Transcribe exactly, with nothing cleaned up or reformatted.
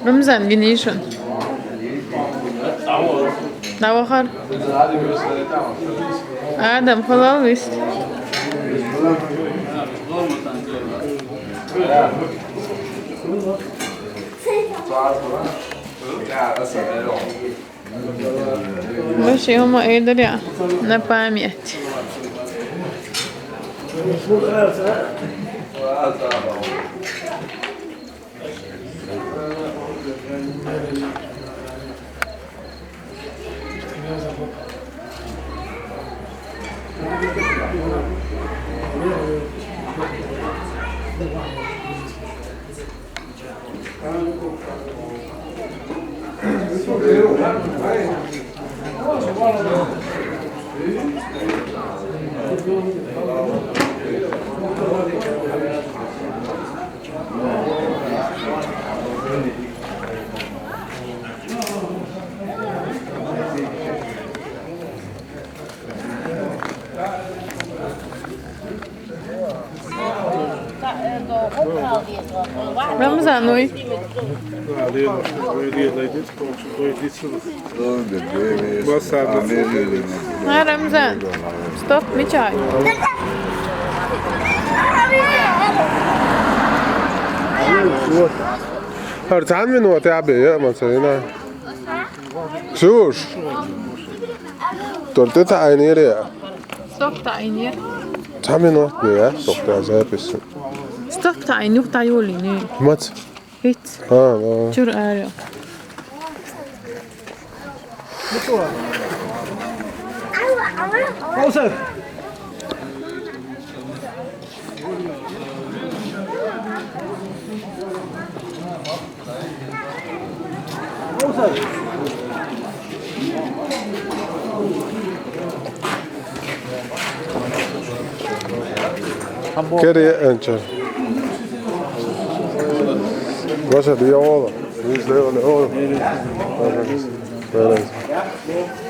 Ramzan, güneşin. Ne bakar? Adam, halal işte. Вообще, ему Эйдер, я на память. Ramzan, uy. Bas abi. Ha, Ramzan. Stop, mi çay? Har du tagit en minut, abi? Ja, man säger nej. Sus! Tuolta ta aini ri. Stop ta aini. Tami no, ja, stop ta se pisse. Stop ta aini, ta juuli ni. Mats. Hit. Ah, no. Tur är jag. Pausa! Keri encher. Vaša bija ola. Viš da je ona ola. Vaša.